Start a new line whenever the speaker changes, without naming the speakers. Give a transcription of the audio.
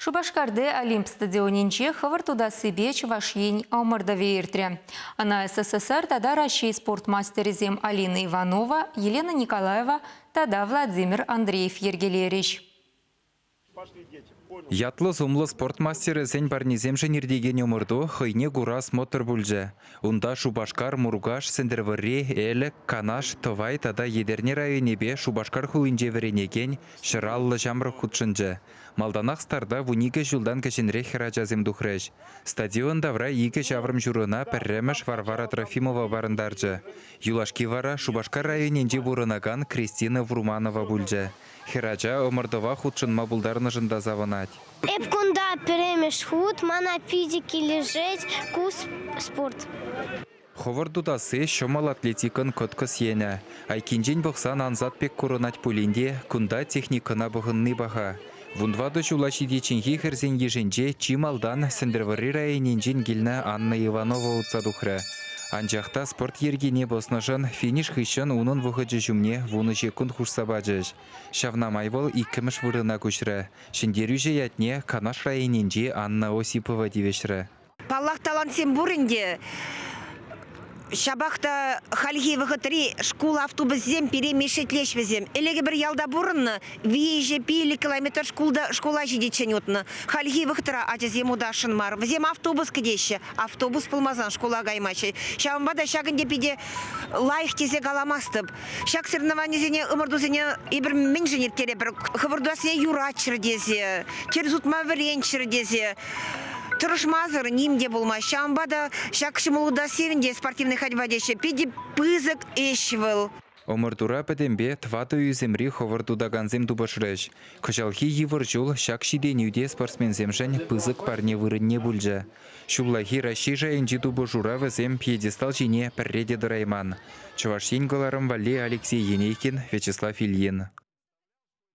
Шупашкарти Олимп стадионӗнче хӑвӑрт утассипе Чӑваш Ен ӑмӑртӑвӗ иртрӗ. Ӑна СССР тата Раҫҫей спорт мастерӗсем Алина Иванова, Елена Николаева тата Владимир Андреев йӗркелерӗҫ.
Ятлӑ-сумлӑ спорт мастерӗсен парнисемшӗн иртекен ӑмӑрту хӑйне кура смотр пулчӗ. Унта Шупашкар, Муркаш, Сӗнтӗрвӑрри, Элӗк, Канаш, Тӑвай тата Етӗрне районӗпе Шупашкар хулинче вӗренекен 150 ҫамрӑк хутшӑнчӗ. Малтанах старта 12 ҫултан кӗҫӗнрех хӗрачасем тухрӗҫ. Стадион тавра икӗ ҫаврӑм ҫурӑна пӗрремӗш Варвара Трофимова парӑнтарчӗ. Юлашки вара Шупашкар районӗнче пурӑнакан Кристина Вурманова пулчӗ. Хӗрача ӑмӑртӑва хутшӑнма пултарнӑшӑн та савӑнать.
Эп кунта пӗрремӗш хут, мана питӗ килӗшет ку спорт.
Хӑвӑрт утасси ҫӑмӑл атлетикӑн кӑткӑс енӗ. Айккинчен пӑхсан ансат пек курӑнать пулин те кунта техникӑна пӑхӑнни паха. Вунтӑватӑ ҫула ҫитичченхи хӗрсен йышӗнче чи малтан Сӗнтӗрвӑрри районӗнчен килнӗ Анна Иванова утса тухрӗ. Анчах та спорт йӗркине пӑснӑшӑн финиш хыҫҫӑн унӑн вӑхӑчӗ ҫумне вунӑ ҫеккунт хушса пачӗҫ. Ҫавна май вӑл иккӗмӗш вырӑна куҫрӗ. Ҫӗнтерӳҫӗ ятне Канаш районӗнчи Анна Осипова тивӗҫрӗ.
Паллах, талантсем пур ӗнтӗ. Ҫапах та хальхи вӑхӑтри шкул автобусӗсем пире мешетлеҫ вӗсем. Ӗлӗк эпир ялта пурӑннӑ, 3-5 километр шкулта шкула ҫитиччен утнӑ. Хальхи вӑхӑтра ачасем утасшӑн мар. Вӗсем автобус кӗтеҫҫӗ. Автобус пулмасан шкула каймаҫҫӗ. Ҫавӑнпа та ҫакӑн те питӗ лайӑх тесе каламастӑп. Ҫак соревнованисене, ӑмӑртусене эпир мӗншӗн ирттеретпӗр? Хӑвӑртасне юратчӑр тесе, тӗр сутма вӗренччӗр тесе. Тӑрӑшмасӑр ним те пулмасть. Ҫавӑнпа та ҫак ҫӑмӑл утассин те спортивный ходьба теҫҫӗ. Питӗ пысӑк ӗҫ вӑл.
Ӑмӑртура пӗтӗмпе тӑватӑ ӳсӗмри хӑвӑрт утакансем тупӑшрӗҫ. Кӑҫалхи йывӑр ҫул ҫак ҫитӗнӳ те спортсменсемшӗн пысӑк парне вырӑнне пулчӗ. Ҫуллахи Раҫҫей шайӗнчи тупӑшура вӗсем пьедестал ҫине пӗрре те тӑрайман. Чӑваш Ен кӑларӑм валли Алексей Енейкин, Вячеслав Ильин.